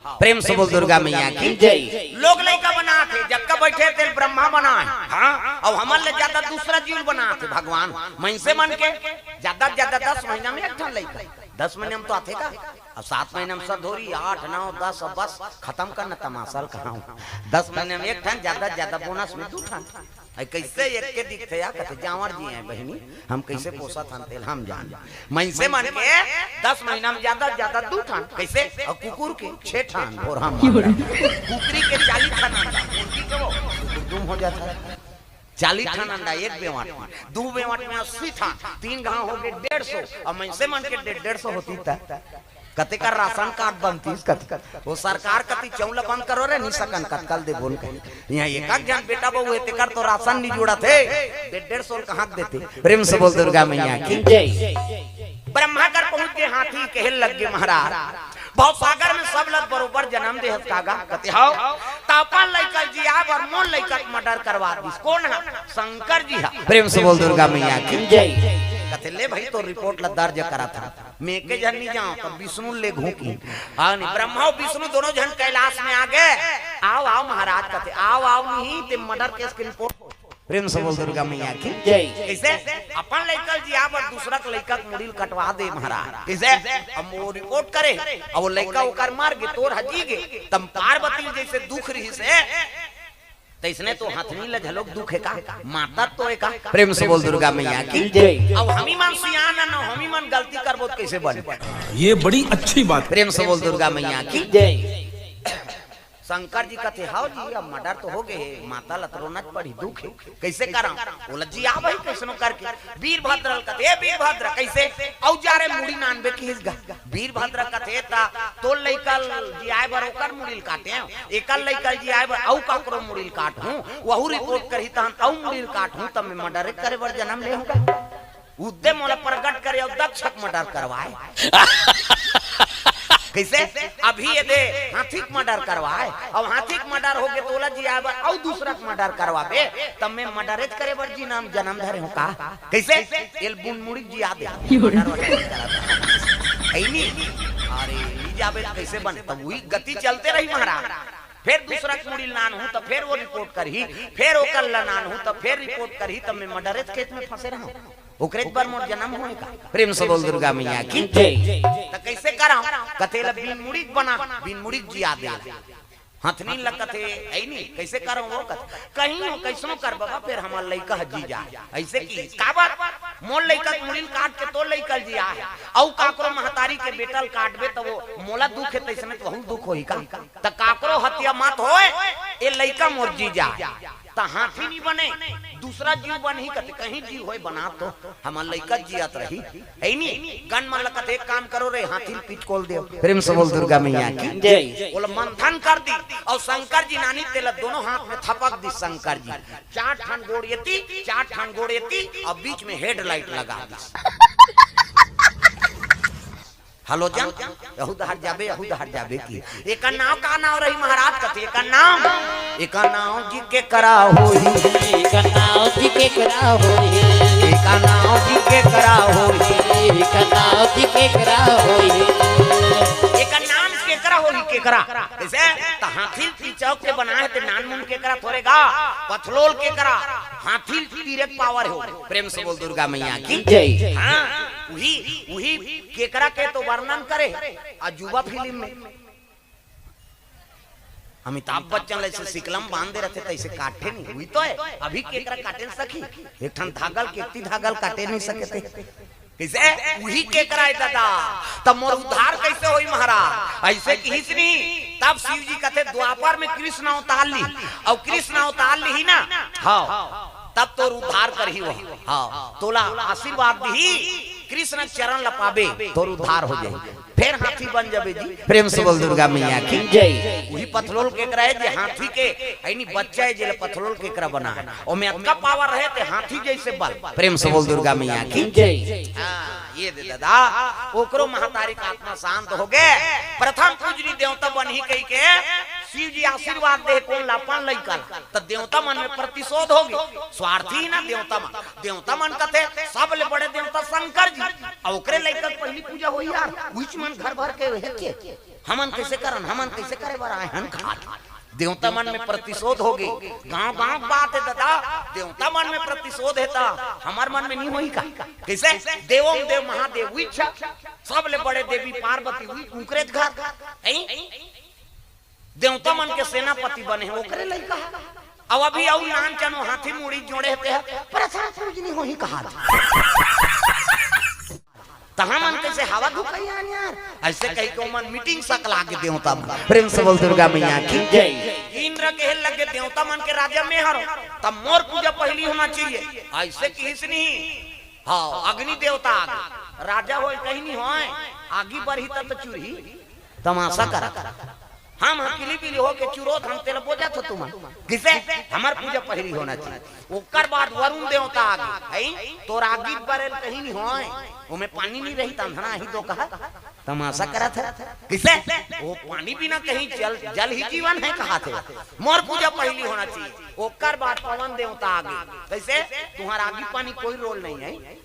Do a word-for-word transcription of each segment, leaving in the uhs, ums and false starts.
प्रेम से बोल दुर्गा मैया की जय। लोग लइका बनात हे, जतका बइठे तेला ब्रह्मा बनाए। हाँ, अउ हमन ले जादा दूसरा जीव बनात हे भगवान। मइनसे मन के जादा से जादा दस महीना में एक ठन लइका, दस महीना में तो आथे का? अब सात महीना में सधौरी, आठ, नौ, दस, अब बस खतम करना तमाशा ल कहांव। दस महीना में एक ठन, जादा से जादा बोनस में दू ठन। अरे कइसे एक के दिखथे या कथे, जांवर जी हे बहिनी, हम कइसे पोसत हन तेला हम जान। मइनसे मन के दस महीना में जादा से जादा दू ठन, कइसे? अउ कुकुर के छे ठन, भोरहा मार। कुकरी के चालीस ठन अंडा, मुर्गी के वो कुकुर दुम हो जाथे। चालीस ठन अंडा एक बेंवट में, दू बेंवट में अस्सी ठन, तीन घांव हो गे डेढ़ सौ। अउ मइनसे मन के डेढ़, डेढ़ सौ होतिस त कतेक राशन कार्ड बनतिस कथे। वो सरकार कथे चौंला बंद करो रे, नइ सकन, कतका ल देबो न कहि। इहां एक एक झन बेटा बहू हे, तेकर तो राशन नइ जुड़त हे, डेढ़, डेढ़ सौ ल कहां के देते? प्रेम से बोल दुर्गा मैया की जय। ब्रह्मा कर पहुंच गे हाथी, कहे लग गे महाराज, भवसागर में सब ल बरोबर जनम दे हस का गा? कथे हव। त अपन लइका ल जियाय बर मोर लइका के मर्डर करवा दिस। कोन ह? शंकर जी ह। प्रेम से बोल दुर्गा मैया की जय। कथे ले भई, तोर रिपोर्ट ल दर्ज करत हंव। में एके झन नइ जांव, त विष्णु ल लेगहूं कहि। हां, नइ, ब्रह्मा अउ विष्णु दूनों झन कैलाश में आ गे। आव, आव महाराज कथे, आव, आव नहीं, ते मर्डर केस के रिपोर्ट। प्रेम से बोल दुर्गा मैया की जय। कइसे? अपन लइका ल जियाय बर दूसरा के लइका के मुड़ी ल कटवा दे महाराज। कइसे? अब वो रिपोर्ट करे, अब वो लइका ओकर मर गे, तोर ह जी गे, त पार्वती ल जइसे दुख रिहिस हे, तइसने तो हथनी ल घलोक दुख हे का? माता तो हे का? प्रेम से बोल दुर्गा मैया की जय। अब हमी मन सियान अन, हमी मन गलती करबो त कइसे बने? ये बड़ी अच्छी बात। प्रेम से बोल दुर्गा मैया की जय। शंकर जी कथे, हव जी, अब मर्डर तो हो गे हे, माता ल त रोना च पड़ही, दुख हे, कइसे करंव? ओला जियाबो ही कइसनो करके। वीरभद्र ल कथे, ए वीरभद्र, कइसे? अउ जा रे मुड़ी ल नानबे किहिस गा। वीरभद्र कथे, त तोर लइका ल जियाय बर ओकर मुड़ी ल काटेंव, एकर लइका ल जियाय बर अउ काकरो मुड़ी ल काटहूं, वहू रिपोर्ट करही तहन अउ मुड़ी ल काटहूं, त में मर्डर करे बर जनम ले हंव का? उदे मोला प्रगट करे अउ दक्ष के मर्डर करवाय। कइसे? अभी एदे हाथी के मर्डर करवाय, अउ हाथी के मर्डर हो गे त ओला जियाय बर अउ दूसरा के मर्डर करवाबे, त में मर्डर करे बर जी नाम जनम धरे हंव का? कइसे? एला बुन मुड़ी ल जिया दे। मर्डर वर्डर करत हे। अइनी? अरे, नइ जाबे त कइसे बने? त उही गति चलते रही महाराज। फेर दूसरा के मुड़ी ल नानहूं, त फेर वो रिपोर्ट करही, फेर ओकर ल नानहूं, त फेर रिपोर्ट करही, त में मर्डर केस में फंसे रहंव। ओकरे बर मोर जनम होय का? प्रेम से बोल दुर्गा मैया की जय। त कइसे करंव? कथे ल बिन मुड़ी के बना, बिन मुड़ी के जिया दे। हथनी ल कथे, अइनी, कइसे करंव वो कथे। कहीं हो, कइसनो कर बबा, फेर हमर लइका ह जी जाय। अइसे कि काबर? मोर लइका के मुड़ी ल काट के तोर लइका ल जियाय हे। अउ काकरो महतारी के बेटा ल काटबे त वो मोला दुख हे, तइसने त वहू ल दुख होही का? त काकरो हत्या मत होय, ए लइका मोर जी जाय। त हाथी नइ बने, दूसरा जीव बनही कथे, कहीं जीव होय बना तो हमर लइका जियत रही, हे नी? गन मन ल कथे, एक काम करो रे, हाथी ल पिचकोल देव। प्रेम से बोल दुर्गा मैया की जय। ओला मंथन कर दिस, अउ शंकर जी नानी तेला दूनों हाथ में थपक दिस शंकर जी। चार ठन गोड़ एती, चार ठन गोड़ एती, अउ बीच में हेडलाइट लगा दिस। हेलोजन, यहू डहर जाबे, यहू डहर जाबे कि। एकर नांव का नांव रही महाराज कथे, एकर नांव? एकर नांव जी केकरा होही? एकर नांव जी केकरा होही? एकर नांव जी केकरा होही? एकर नांव जी केकरा होही? एकर नाम केकरा होही, केकरा? कइसे? त हाथी ल पिचौक के बनाय हे, ते नानमुन केकरा थोरे गा, पथलोल केकरा, हाथी ल तीरे के पावर हे। प्रेम से बोल दुर्गा मैया की जय। हां, उही, उही केकरा के तो वर्णन करे अजूबा फिल्म में। अमिताभ बच्चन ल अइसे सिकलम बांध दे रथे, तइसे काटे नहीं हुई तो हे। अभी केकरा काटे नहीं सकी, एक ठन धागल के इतनी धागल काटे नहीं सके थे। कइसे? उही केकरा हे दादा। तब मोर उद्धार कइसे होही महाराज? अइसे किहिस नहीं। तब शिव जी कथे द्वापर में कृष्ण अवतार ली, अउ कृष्ण अवतार ली ही ना। हां, तब तोर उद्धार करही वो। हां, तोला आशीर्वाद दिही, कृष्ण चरण ल पाबे, तोर उद्धार हो जाही। फेर हाथी बन जाबे जी। प्रेम से बोल दुर्गा मैया की जय। उही पथलोल केकरा हे जे हाथी के अइनी बच्चा हे, जेला पथलोल केकरा बना हे। ओमे अतका पावर रहे ते हाथी जइसे बल। प्रेम से बोल दुर्गा मैया की जय। हां, ये दे दादा, ओकरो महतारी के आत्मा शांत हो गे। प्रथम पूजनी देवता बनही कहिके शिव जी आशीर्वाद दे कोन ल? अपन लइका ल। त देवता मन में प्रतिशोध हो गे। स्वार्थी ना देवता मन। देवता मन कथे, सबले बड़े देवता शंकर जी। अउ ओकरे लइका के पहिली पूजा होही यार। उहीच मन घर भर के हे के। हमन कइसे करन, हमन कइसे करे बर आए हन खात। देवता मन में प्रतिशोध होगे। गांव गांव बात हे दादा, देवता मन में प्रतिशोध हे त हमर मन में नहीं होही का? कइसे? देवों देव महादेव उइच, सबले बड़े देवी पार्वती उइच, उंकरेच घर। हैं? देवता मन के सेनापति बने हे, ओकरे लइका हे। अब अभी अउ नान चनो हाथी मुड़ी जोड़े हे ते ह, प्रसाद पूजनी होही कहा। त हमन कइसे हवा धुकई आन यार? अइसे कहिके ओमन मीटिंग सकला के देवता मन। प्रेम से बोल दुर्गा मैया की जय। इंद्र कहे लगे देवता मन के राजा मैं हरों, त मोर पूजा पहिली होना चाहिए। अइसे किहिस नहीं। हाँ, अग्नि देवता आगे। राजा होय कहीं नहीं होय, आगी बरही त, त चुरही। तमाशा करत। हम हकीली पीली होके चुरोत, हम तेला बोजत हो तुमन। कइसे? हमर पूजा पहिली होना चाहिए। ओकर बाद वरुण देवता आगे, हैं? तोर आगी बरेल कहीं नहीं होय, ओमे पानी नहीं रही, त अंधना ही दो कहा। तमाशा करत हे। कइसे? वो पानी बिना कहीं जल, जल ही जीवन हे कहा थे। मोर पूजा पहिली होना चाहिए। ओकर बाद पवन देवता आगे। कइसे? तुम्हार आगी पानी कोई रोल नहीं हे।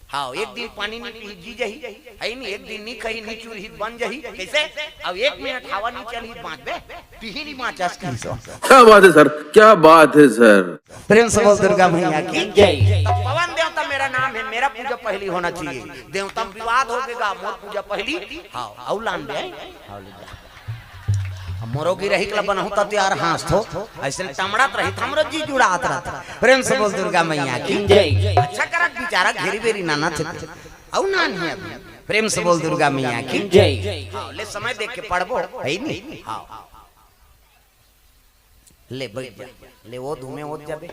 हाँ, एक दिन पानी नहीं पीही जी जही, हे नहीं, एक दिन नहीं खही नहीं चुरही बन जही। कइसे? अब एक मिनट हवा नहीं चलही बाँचबे, पीही नहीं बाँचस कइसे? क्या बात है सर, क्या बात है सर। प्रेम से बोल दुर्गा मैया की जय। त पवन देवता मेरा नाम है, मेरा पूजा पहिली होना चाहिए। देवता में विवाद होगे गा, मोर पूजा पहिली। हाँ, अउ लान दे। हाँ, ले जा। अब मोरो गिरही के ला बनहूं त तैयार हाँसथो। अइसे टमड़त रही, हमरो जी जुड़ात रहत। प्रेम से बोल दुर्गा मैया की जय। अच्छा करत बिचारा घेरी बेरी नाना थे। अउ नान हे अभी। प्रेम से बोल दुर्गा मैया की जय। हाँ, ले समय देख के पढ़बो, हे नहीं? हाँ। ले बैठ जा। ले वो धूमे ओत जाबे।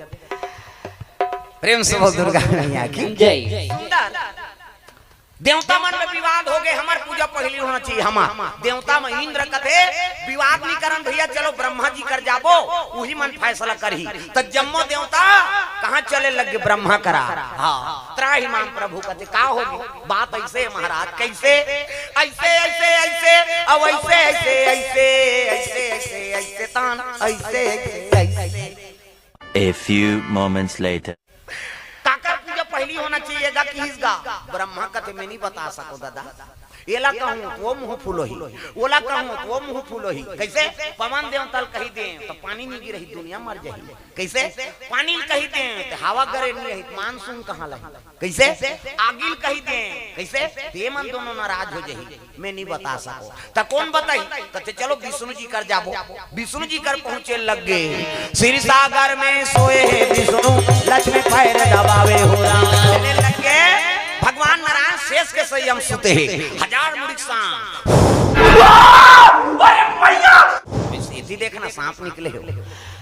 प्रेम से बोल दुर्गा मैया की जय। सुंदर। देवता मन में विवाद होगे, हमर पूजा पहिली होना चाहिए, हमर। देवता में इंद्र कथे, विवाद नहीं करन भैया, चलो ब्रह्मा जी कर जाबो, उही मन फैसला करही। त जम्मो देवता कहाँ चले लगे? ब्रह्मा करा। हाँ, त्राहि माम प्रभु कथे, का होगे? बात अइसे हे महाराज, कइसे? अइसे, अइसे, अइसे, अब अइसे, अइसे, अइसे, अइसे, अइसे, अइसे, तान, अइसे, अइसे, अइसे। A few moments later. काकर पूजा पहिली होना चाहिए गा, किहिस गा? ब्रह्मा कथे, मैं नहीं बता सकों दादा। एला कहूँ त वो मुँह फुलोही, ओला कहूँ त वो मुँह फुलोही। कइसे? पवन देवता ल कही दे त पानी नहीं गिरही, दुनिया मर जही। कइसे? पानी ल कही दे त हवा गरे नहीं रही, मानसून कहाँ लही? कइसे? आगी ल कही दे, कइसे? ते मन दोनों नाराज हो जही। मैं नहीं बता सकों। त कोन बताही? कथे चलो विष्णु जी कर जाबो। विष्णु जी कर पहुंचे लगे। क्षीर सागर में सोए हे विष्णु, लक्ष्मी पैर दबावे हो राम। चले लगे, भगवान नारायण शेष के सही हम सुते हे। हजार मुड़ी के सांप। अरे भैया! इति देखना सांप निकले हो।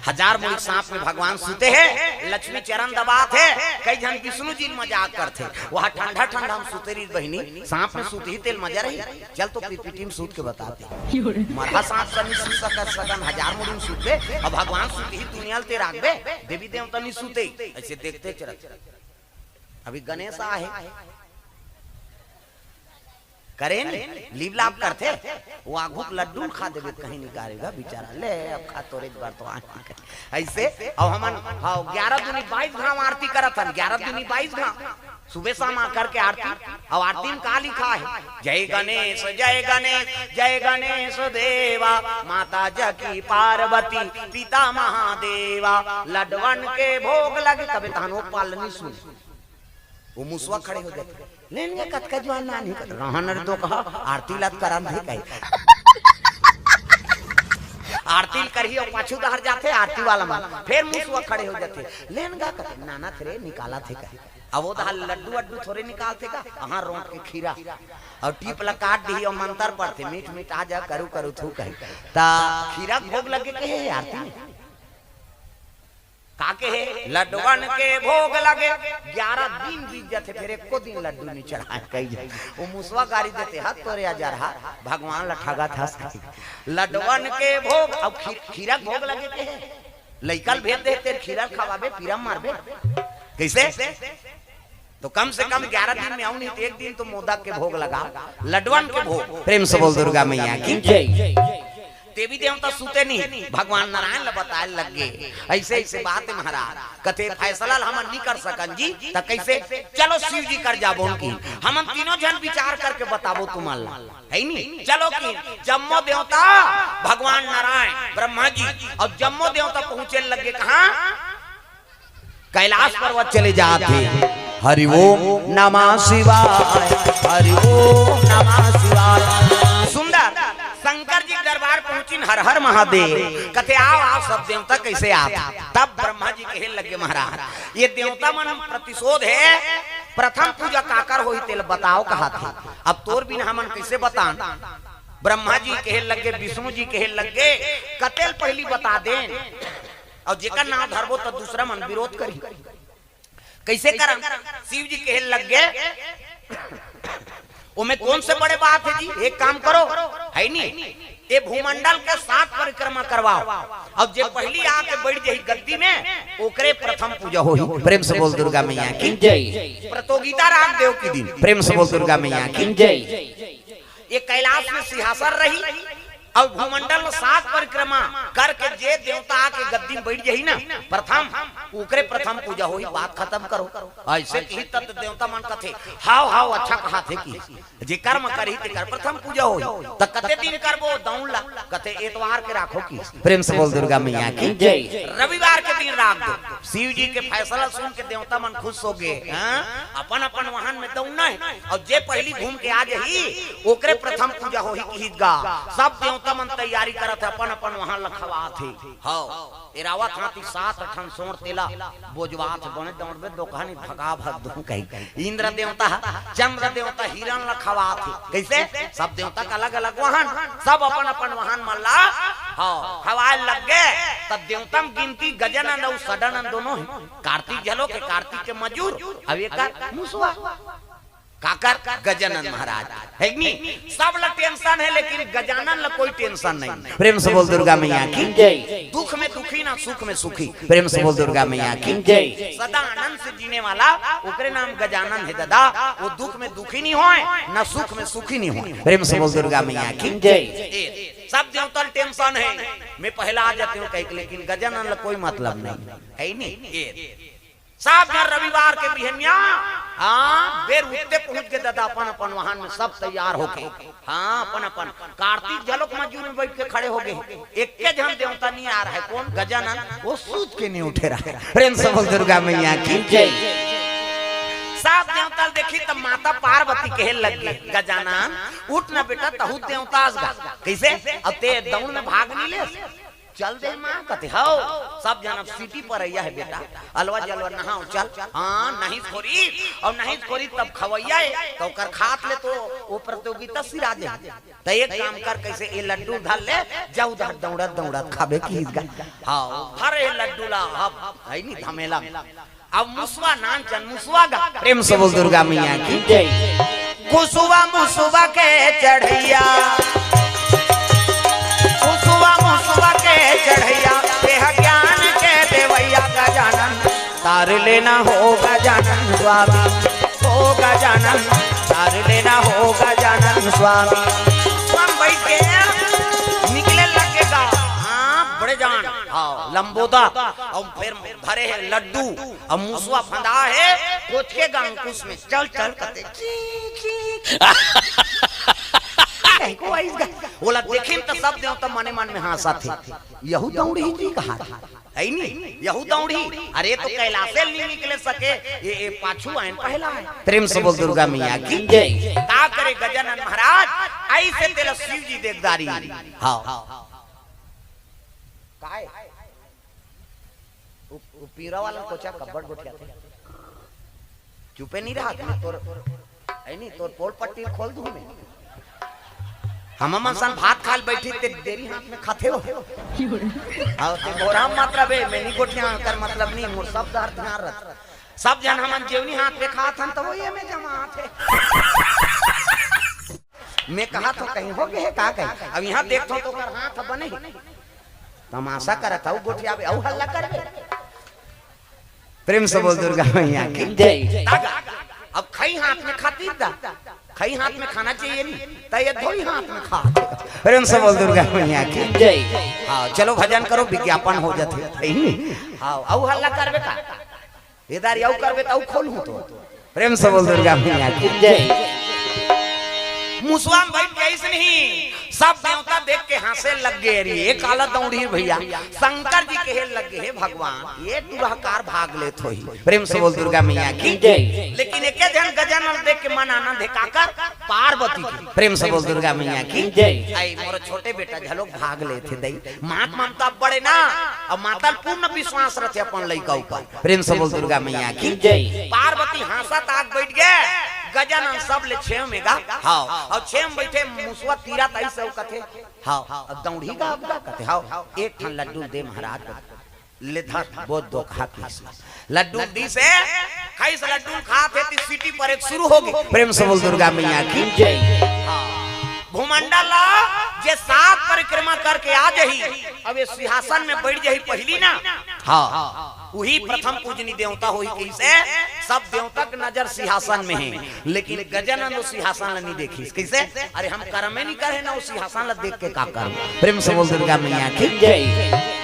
हजार मुड़ी के सांप में भगवान सुते हे, लक्ष्मी चरण दबात हे। कई झन विष्णु जी मजाक करथे, वहाँ ठंडा ठंडा हम सुते रही बहिनी, सांप में सुतही तेल मजा रही। चल तो पीपीटी में सूत के बताते। मरहा सांप सन नहीं सूत सकत सदन, हजार मुड़ी में सूतबे, अब भगवान सूतही दुनिया ल ते राखबे, देवी देवता नहीं सूते, अइसे देखते चलत। अभी गणेश आहे, करे नहीं, लीप लाप करथे, वो आघू के लड्डू ल खा देबे, कहीं नहीं कारेगा बेचारा, ले अब खा तोरे एक बार तो आए। अइसे, अब हमन, हाँ, ग्यारह दूनी बाईस घाव आरती करत हन, ग्यारह दूनी बाईस घाव। सुबह शाम आकर के आरती, अब आरती में का लिखा है? जय गणेश, जय गणेश, जय गणेश देवा, माता जकी पार्वती, पिता महादेवा, लडवन के भोग लगे। कबे तहन वो पालनी सुन, वो मुसवा खड़े हो जाथे, लेन गे कतका जुआन नान हे, रहन रे तो कहा, आरती लात करन हे कहे। आरती ल करही अउ पाछू डहर जाथे आरती वाला मन, फेर मुसवा खड़े हो जाथे, लेन गा कथे, नाना थे रे, निकाला थे कहे। अब वो डहर लड्डू वड्डू थोरे निकालथे का, अहाँ रोंट के खीरा अउ टीप ला काट दिही अउ मंतर पढ़थे, मीठ मीठ आ जा करू करू थू कही। त खीरा के भोग लगे के हे आरती में। का के हे? लड्डुवन के भोग लगे। ग्यारह दिन बीत जाथे, फेर एको दिन लड्डू नहीं चढ़ाए कही जाए। वो मुसवा गारी देथे, "हत तोरे अजरहा, भगवान ला ठगत हस कही।" लड्डुवन के भोग, अब खी-, खीरा के भोग लगे के हे? लइका ल भेज दे, तेर खीरा ल खवाबे, पीरा मारबे। कइसे? तो कम से कम ग्यारह दिन में आऊ नहीं तो एक दिन तो मोदक के भोग लगा, लड्डुवन के भोग। प्रेम से बोल दुर्गा मैया की जय। देवी देवता सुते नहीं, भगवान नारायण ल बताए लग गे, "ऐसे ऐसे बात है महाराज।" कथे, "फैसला ल हमन नहीं कर सकन जी।" "त कैसे?" "चलो शिव जी कर जाबो उनकी, हमन तीनों झन विचार करके बताबो तुमन ला।" है नी? चलो कि जम्मो देवता, भगवान नारायण, ब्रह्मा जी और जम्मो देवता पहुंचे लग गे कहाँ? कैलाश पर्वत चले जात हे। हरि ओम नमः शिवाय, हरि ओम नमः शिवाय। सुंदर शंकर जी के दरबार पहुंचिन, हर हर महादेव। कथे, "आओ, आओ, सब देवता कैसे आप?" तब ब्रह्मा जी कहे लगे, "महाराज, ये देवता मन प्रतिशोध है, प्रथम पूजा काकर होही, तेल बताओ," कहा थे। "अब तोर बिना हमन कैसे बतान?" ब्रह्मा जी कहे लगे, विष्णु जी कहे लगे, "कतेल पहली बता देन, और जेकर नाम धरबो तो दूसरा मन विरोध करी।" कैसे करन? शिव जी कहे लग गे, "ओमे कौन से बड़े बात है जी? एक काम करो, है नी, ये भूमंडल के सात परिक्रमा करवाओ, अब जे पहली आके बैठ जाही गद्दी में, ओकरे प्रथम पूजा होही।" प्रेम से बोल दुर्गा मैया की जय। प्रतियोगिता राख देव की दिन। प्रेम से बोल दुर्गा मैया की जय। ये कैलाश में सिंहासन रही, और भूमंडल में सात परिक्रमा करके जे देवता आके गद्दी में बैठ जाही ना प्रथम, ओकरे प्रथम पूजा होही। बात खत्म करो। ऐसे कही तब तो देवता मन कथे, "हाव हाव, अच्छा कहा थे कि जे कर्म करही तेकर प्रथम पूजा होही।" त कते दिन करबो दौड़ ला? कथे, "एतवार के राखो कि।" प्रेम से बोल दुर्गा मैया की जय। रविवार के दिन राख दो। शिव जी के फैसला सुन के देवता मन खुश हो गए। हाँ? अपन अपन वाहन में दौड़ना है, और जे पहली घूम के आ जाही, ओकरे प्रथम पूजा होही किहिस गा। सब देवता मन तैयारी करत हे, अपन अपन वाहन ल खवात हे। हव, एरावत हाथी सात ठन सोर तेला बोजवात हे, बने दौड़बे दोकहानी भगा भग दूं कही। इंद्र देवता, चंद्र देवता हिरण ल खवात हे। कैसे? सब देवता का अलग अलग वाहन, सब अपन अपन वाहन मन ला, हव, खवाए लग गे। तब देवता में गिनती गजानन अउ सदानंद दोनों हे। कार्तिक झलो के, कार्तिक के मजूर, अब ये कर मुसवा। काकर? गजानन महाराज। हे कि नहीं? सब ला टेंशन हे, लेकिन गजानन ला कोई टेंशन नहीं। प्रेम से बोल दुर्गा मैया की जय। दुख में दुखी ना सुख में सुखी। प्रेम से बोल दुर्गा मैया की जय। सदा आनंद से जीने वाला, ओकरे नाम गजानन हे दादा। वो दुख में दुखी नहीं होय, ना सुख में सुखी नहीं होय। प्रेम से बोल दुर्गा मैया की जय। ए, सब देवता ला टेंशन हे, मैं पहला आ जाते हूँ कह के, लेकिन गजानन ला कोई मतलब नहीं हे, नहीं? ए, सब झन रविवार के बिहनिया, हाँ, बेर उठते पहुंच के दादा अपन अपन वाहन में सब तैयार होके, हाँ, अपन अपन कार्तिक झलोक मजूर में बैठ के खड़े हो गए। एक के झन देवता नहीं आ रहा है, कौन? गजानन। वो सूत के नहीं उठे रहा है। प्रेम से बोल दुर्गा मैया की जय। सब देवता देखी तब माता पार्वती कहे लग गए, "गजानन, उठ ना बेटा, तहू देवता आस गा।" कैसे? अब ते दौड़ में भाग नहीं ले। चल दे माँ, कथे, "हव, सब झन अब सिटी पर अइया हे बेटा, अलवा जलवा नहाव, चल।" हाँ, नहीं खोरी, अउ नहीं खोरी तब खवैया हे, त ओकर खात ले तो वो प्रतियोगिता सिरा दे। त एक काम कर, कैसे ये लड्डू धर ले, जा उधर दौड़त दौड़त खाबे किहिस गा। हव, धर ये लड्डू ला, हव, है नी धमेला। अब मुसवा नान चन मुसवा गा। प्रेम से बोल दुर्गा मैया की जय। कुसुवा मुसवा के चढ़ैया, कुसुवा मुसवा के चढ़ैया, तेह ज्ञान के देवैया गजानन, तार लेना हो गजानन स्वामी, हो गजानन, तार लेना हो गजानन स्वामी। मुसवा में बैठ के निकले लगे गा। हाँ, बड़े जान, हाँ, लंबोदर, अउ फिर धरे हे लड्डू, अउ मुसवा फंदा हे कोचके गा अंकुश में। चल, चल, कथे, ची, ची। नहीं को आइस गा। ओला देखिन त सब देवता मने मन में हाँसत हे। यहू दौड़ही जी कहा था। है नी? यहू दौड़ही। अरे तो कैलाशे नहीं निकले सके। ये, ये पाछू आयन पहला आय। प्रेम से बोल दुर्गा मैया की जय। का करे गजानन महाराज? ऐसे तेला शिव जी देखदारी। हाँ। काय? उ, उ पीरा वाला कोचा कब्बड़ गोठियाथे। चुपे नहीं रहा, मैं तोर, ऐ नहीं, तोर पोल पट्टी खोल दूं मैं। हम मन सन भात खाल बैठी ते देरी हाथ में खाथे हो। और ते मोर हम मत रबे, मैं नहीं गोठिया कर मतलब नहीं, मोर सब दर ध्यान रख। सब झन हमन जेवनी हाथ में खात हन, तो वो ये में जमा आथे। मैं कहा तो कहीं हो गए का कहीं? अब यहाँ देखथो तो ओकर हाथ बने हे। तमाशा करत हऊ, गोठियाबे अऊ हल्ला करबे। प्रेम से बोल दुर्गा मैया की जय। तागा, अब खई हाथ में खातिर दा। हई हाथ में खाना चाहिए नी, त ये धोई हाथ में खा। प्रेम से बोल दुर्गा मैया की। जय। हाँ, चलो भजन करो, विज्ञापन हो जाथे। हई नी? हाँ, अउ हल्ला करबे का? ये दारी अउ करबे त अउ खोलहूँ तो। प्रेम से बोल दुर्गा मैया की। जय। मुसवा में बैठ के ऐसे नहीं, सब देवता देख के हंसे लग गए। अरे, ये काला दौड़ी भैया, शंकर जी कहे लग गए, "हे भगवान, ये दुराकार भाग लेत होही।" प्रेम से बोल दुर्गा मैया की। जय। लेकिन एके झन गजानन देख के मन आनंद हे, काकर? पार्वती के। प्रेम से बोल दुर्गा मैया की। जय। आई मोर छोटे बेटा झलोक भाग लेत हे दई। मात ममता बड़े ना, अउ माता ल पूर्ण विश्वास रथे अपन लइका ऊपर। प्रेम से बोल दुर्गा मैया की। जय। पार्वती हंसत आग बैठ गए, गजानन सब ले छेव में गा। हाँ, अउ छेव में बैठे मुसवा तीरा तई से कथे, हाँ, अब दौड़ी का अब गा कथे, हाँ, एक ठन लड्डू दे महाराज। ले धर, बहुत दो खा के इसमें। लड्डू दी से, खाई से लड्डू खात हे, ती सीटी पर एक शुरू हो गई। प्रेम से बोल दुर्गा मैया की। जय। हाँ। भूमंडल ला जे सात परिक्रमा करके आ जही, अब ये सिंहासन में बैठ जही पहली ना। हाँ। वही प्रथम पूजनी देवता होही। कैसे? सब देवता के नजर सिंहासन में है, लेकिन गजानन वो सिंहासन ला नहीं देखी। कैसे? अरे, हम कर्म नहीं करे ना, वो सिंहासन ला देख के का करूं? प्रेम से बोल दुर्गा मैया की। जय।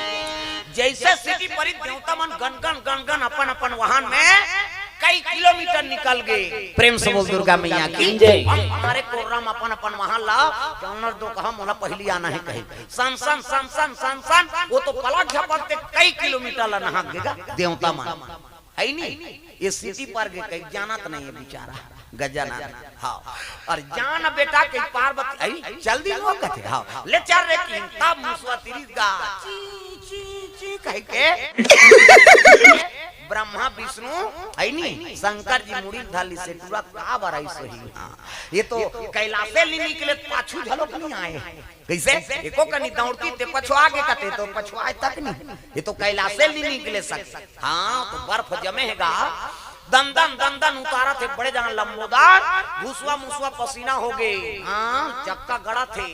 जैसे सीटी परी देवता मन गनगन गनगन अपन अपन वाहन में कई किलोमीटर निकल गए। प्रेम से बोल दुर्गा मैया की। जय। हम हमारे कोर्रा में अपन अपन वाहन ला, कौनर दो कहा मोला पहली आना है कहे। सन सन सन सन सन सन, वो तो पलक झपकते कई किलोमीटर ला नहाक देगा देवता मन। है नी? ये सीटी पर के कहीं जानत नहीं है बेचारा गजानन। हाँ। और जान बेटा के पार्वती, आई, चल दी वो कथे, हाँ। ले चल रे किन, तब मुसवा तिरिस गा। ची, ची, ची कह के। ब्रह्मा विष्णु, है नी? शंकर जी मुड़ी धली से पूरा का बराई सही। हाँ। ये तो कैलाशे ली निकले, पाछू झलोक नहीं आए। कैसे? एको कनी दौड़ती ते पछुआ के कते तो पछुआए तक नहीं। ये तो कैलाशे ली निकले सक। हाँ, तो बर्फ जमे हेगा। दंदन, दंदन उतारत हे बड़े जान लंबोदर, भूसवा मुसवा पसीना हो गए। हाँ, चक्का गड़त हे।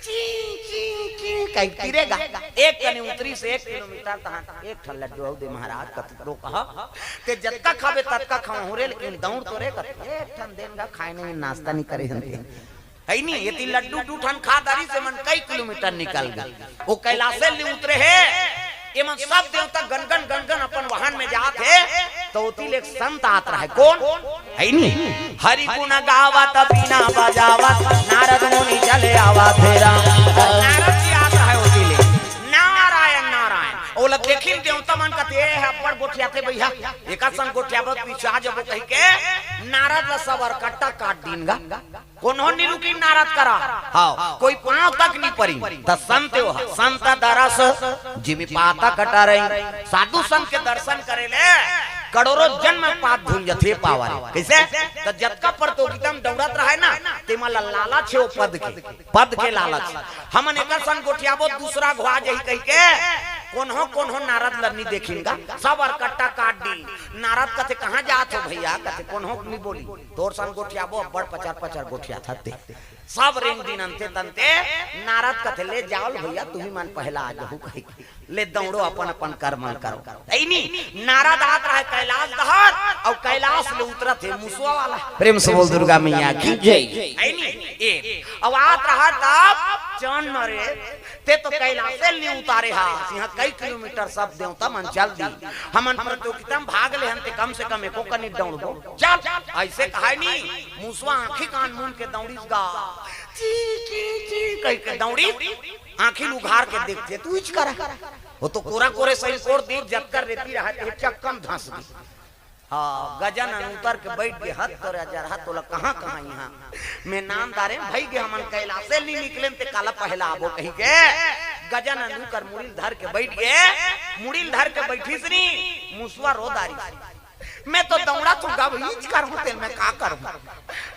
ची, ची, ची, कहीं तिरेगा। एक कनी उतरी से एक किलोमीटर तहां एक ठन लड्डू अउ दे महाराज कतरो कहा। ते जतका खाबे ततका खाऊं रे, लेकिन दौड़ तो रे कत। एक ठन देन गा खाए नहीं, नाश्ता नहीं करे हन। है नी? ये ती लड्डू दू ठन खा दारी से मन कई किलोमीटर निकल गए। वो कैलाशे ले उतरे हे। ये मन सब देवता गनगन गनगन अपन वाहन में जात हे, तो ओती ले एक संत आत रहे। कौन? है नी? हरि गुण गावत बीना बजावत नारद मुनि चले आवा फेरा। नारद जी आत रहे ओती ले। नारायण, नारायण। ओला देखिन देवता मन कथे, "ए, हे अब्बड़ गोठियाथे भैया, एका संग गोठियाबो, पीछे आ जबो," कहि के नारद ला सब अरकट्टा काट दीन गा। कोनो नी रुकी नारद करा। हाँ, कोई पांव तक नी परी। त संत हो, संत दरस जिमि पातक टरई। साधु संत के दर्शन करे ले करोड़ों जन्म पाप धुल जथे पावरे। कैसे? त जतका प्रतियोगिता में दौड़त रहे ना, तेमा ला लालच हे वो पद के, पद के लालच। हमन एकर संग गोठियाबो, दूसरा घुआ जही कहि के कोन्हो कोन्हो नारद ल नी देखिन गा, सब अरकट्टा काट दी। नारद कथे, "कहाँ जात हो भैया?" कथे, "कोन्हो नी बोली।" तोर संग गोठियाबो, अब्बड़ पचर पचर गोठियाथस ते। सब रेंग दिन अंते तंते, नारद कथे, "ले जाओ भैया, तुम्ही मन पहला आ जाहू," कहि के। ले दौड़ो, अपन अपन कर्म करो। ऐनी नारद आत रहे कैलाश डहर, अउ कैलाश ले उतरत हे मुसवा वाला। प्रेम से बोल दुर्गा मैया की जय। ऐनी ए, अउ आत रहा तब जान मारे, ते तो कैलाशे ले नी उतारे हा, सिंहा कई किलोमीटर सब देवता मन चल दी। हमन प्रतियोगिता में भाग ले हन, ते कम से कम एको कनी दौड़बो। चल, ऐसे कहाय नी, मुसवा आंखी कान मूंद के दौड़िस गा। ची, ची, ची, कहि के दौड़िस, आंखी ल उघार के देखथे, तू इच करा। वो तो कोरा कोरे सही कोर दी, जतका रेती रहा, ते चक्कम धंस दी। हाँ, गजानन उतर के बैठ गे, हत तोरे अजर, हत तोला कहाँ, कहाँ यहाँ। मैं नाम दारे, भई गे हमन कैलाशे नी निकलेन, ते काला पहला आबो कहि के। गजानन उकर मुड़ी ल धर के बैठ गे, मुड़ी ल धर के बैठिस नी, मुसवा रो दारिस। मैं तो दौड़त हूँ गा, इच करहूँ तेल मैं का करहूँ।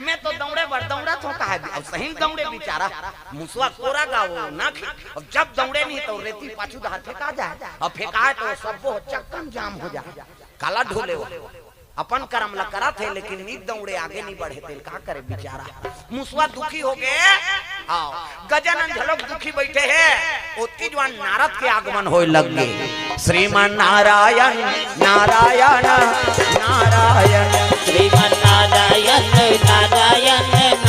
मैं तो दौड़े बर दौड़त हूँ कहा, अब सही दौड़े बेचारा। मुसवा कोरा गा वो ना खे-, अब जब दौड़े नी तो रेती पाछू डहर फेंका जाय, अब फेंकाय तो सब्बो चक्कम जाम हो जाय। काला ढोले वो। अपन करम ला करत हे, लेकिन नी दौड़े, आगे नी बढ़े, तेल का करे बेचारा। मुसवा दुखी हो गे। हाँ, गजानन घलोक दुखी बैठे हे। ओतकी जुवार नारद के आगमन होय लग गे। श्रीमन नारायण, नारायण, नारायण। श्रीमन नारायण, नारायण,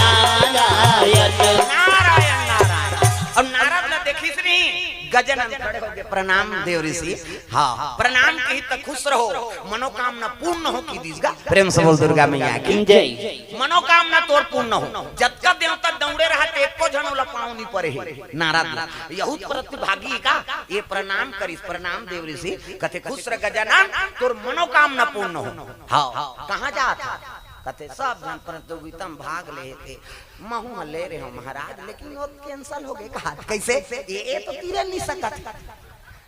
नारायण नारायण। अउ नारद ला देखिस नहीं, गजानन खड़े होगे, "प्रणाम देव ऋषि।" हाँ, "प्रणाम किही त खुश रहो, मनोकामना पूर्ण हो" किहिस गा। प्रेम से बोल दुर्गा मैया की। जय। मनोकामना तोर पूर्ण हो। जतका देवता दौड़े रहा ते एको झन ओला पाँव नहीं परे हे। नारद ला, "यहू प्रतिभागी हे का, ये प्रणाम करिस?" "प्रणाम देव ऋषि।" कथे, "खुश रह गजानन, तोर मनोकामना पूर्ण हो।" हाँ, कहाँ जात हे? कथे, "सब झन प्रतियोगिता में भाग ले हे ते, महू ह ले रहे हो महाराज, लेकिन वो cancel होगे।" कहा, "कैसे?" "ये, ये तो तीरे नहीं सकत।"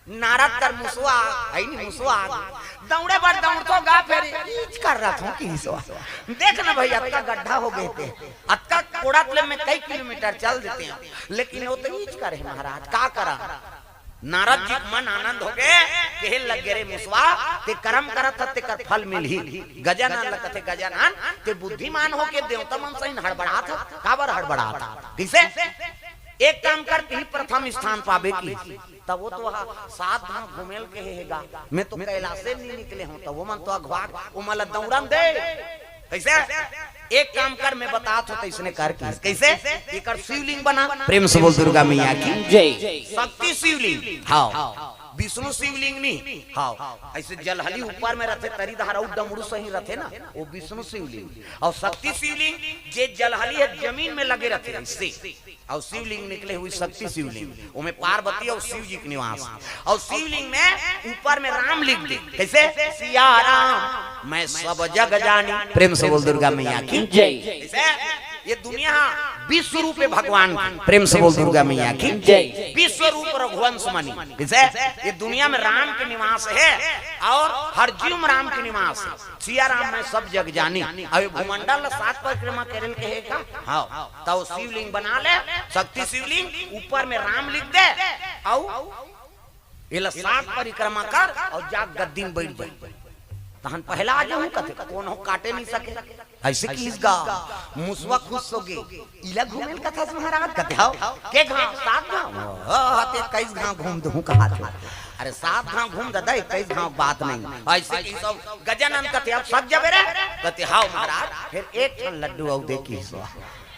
नारद कर मुसवा, हे नहीं मुसवा, दौड़े बर दौड़थों गा, फेर ईच कर रहा था कि मुसवा। देख ना भाई, अतका गड्ढा होगे ते, अतका कोड़त ले मैं कई किलोमीटर चल देते हैं, लेकिन वो तो ईच कर हे महाराज, का करा? नारद जी के मन आनंद होगे, कहे लगे, "रे मुसवा, ते करम करत हस, तेकर फल मिलही।" गजानन ला कथे, "गजानन, ते बुद्धिमान होके देवता मन सही हड़बड़ात हस, काबर हड़बड़ात हस? कैसे?" "एक काम कर, तिही प्रथम स्थान पाबे" किहिस। तब वो तो हा सात घांव घूमेल कहे हे गा, "मैं तो कैलाशे नहीं निकले हों।" तब वो मन तो अघवा, वो मन ला दौड़न दे। कैसे? "एक काम कर, मैं बतात हों, तइसने कर" किहिस। कैसे? "एकर शिवलिंग बना।" प्रेम से बोल दुर्गा मैया की। जय। शक्ति शिवलिंग। हाँ। विष्णु शिवलिंग नहीं। हाँ। ऐसे जलहली ऊपर में रथे, तरी धारा उ डमरू सही रथे ना, वो विष्णु शिवलिंग। अउ शक्ति शिवलिंग जे जलहली हे, जमीन में लगे रथे, ऐसे। अउ शिवलिंग निकले हुई शक्ति शिवलिंग, ओमे पार्वती अउ शिव जी के निवास। अउ शिवलिंग में ऊपर में राम लिख दे। कैसे? "सिया राम मैं सब जग जानी।" प्रेम से बोल दुर्गा मैया की। जय। कैसे? ये दुनिया विश्व रूप हे भगवान की। प्रेम से बोल दुर्गा मैया की। जय। "विश्व रूप रघुवंश मनी।" कैसे? ये दुनिया में राम के निवास हे अउ हर जीव में राम के निवास हे। "सिया राम मैं सब जग जानी।" अउ ये भूमंडल ला सात परिक्रमा करेल कहे का? हाँ। तब शिवलिंग बना ले, शक्ति शिवलिंग, ऊपर में राम लिख दे, अउ एला सात परिक्रमा कर, अउ जा गद्दी में बैठ जा। तहन पहला आ जाहूं कथे, कोनो काटे नहीं सके। ऐसे किहिस गा, मुसवा खुश होगे। "इला घूमेल कथस महाराज?" कथे, "हव।" "के घांव?" "सात घांव।" "हाँ, ते इक्कीस घांव घूम दूहूं" कहाथे। "अरे सात घांव घूम ददा, इक्कीस घांव बात नहीं।" ऐसे किहिस। गजानन कथे, "अब सक जबे रे?" कथे, "हव महाराज।" फेर एक ठन लड्डू अउ दे किहिस।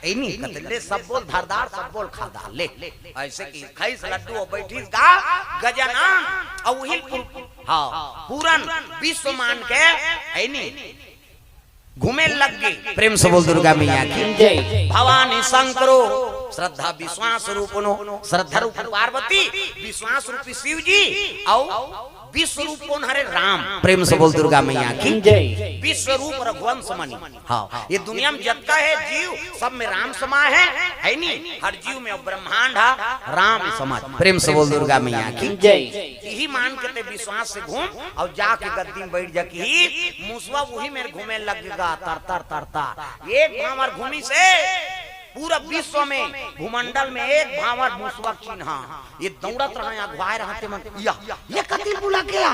ए नहीं, कथे, "ले सब बोल धरदार, सब बोल खादा, ले।" ऐसे किहिस, खाइस लड्डू अउ बैठिस गा गजानन, अउ उही पुर-, हाँ, पूरन विश्व मान के, ए नहीं, घूमे लग गे। प्रेम से बोल दुर्गा मैया की। जय। भवानी शंकरो, श्रद्धा विश्वास रूपनो, श्रद्धा रूप पार्वती, विश्वास रूपी शिव जी, अउ विश्व रूप कोन हरे? राम। प्रेम से बोल दुर्गा मैया की। जय। विश्व रूप रघुवंश मनी। हाँ, ये दुनिया में जतका हे जीव, सब में राम समा हे, हे नी? हर जीव में, अउ ब्रह्मांड हा राम समा। प्रेम से बोल दुर्गा मैया की। जय। इही मान के ते विश्वास से घूम अउ जाके गद्दी में बैठ जा, कि मुसवा उही मेर घूमे लगेगा, तर तर तर तर। एक भांवर घूमिस हे पूरा विश्व में, भूमंडल में एक भांवर मुसवा के चिन्हा। ये दौड़त रहा, अघवाय रहा ते मन, या, ये कति बुला गया,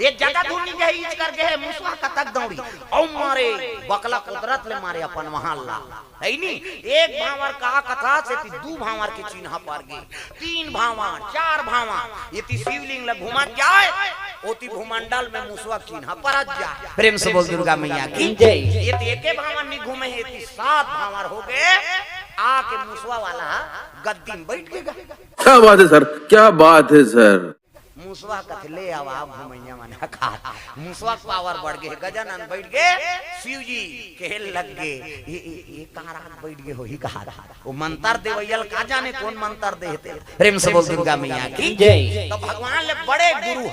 ये जगह ढूंढ गए, इच कर गए, मुसवा कतक दौड़ी, अउ मारे, बकला कुदरत ले मारे अपन वहां ला, हे नी? एक भांवर का कथा से ती दू भांवर के चिन्हा पर गे, तीन भांवर, चार भांवर, ये ती शिवलिंग ला घुमत जाए, ओती भूमंडल में मुसवा के चिन्हा परत जाए। प्रेम से बोल दुर्गा मैया की। जय। ये ती एके भांवर नहीं घूमे हे, ये ती सात भांवर हो गए, आके मुसवा वाला गद्दी में बैठ के गा। क्या बात है सर, क्या बात है सर। मुसवा कथे, "ले आवा घुमैया मन खा।" मुसवा के पावर बढ़ गए, गजानन बैठ गए, शिव जी कहे लग गए, "ये, ये, ये कहाँ रात बैठ गए हो ही कहा।" वो मंत्र देवैया ल का जाने कौन मंत्र दे हे ते। प्रेम से बोल दुर्गा मैया की। जय। तो भगवान ले बड़े गुरु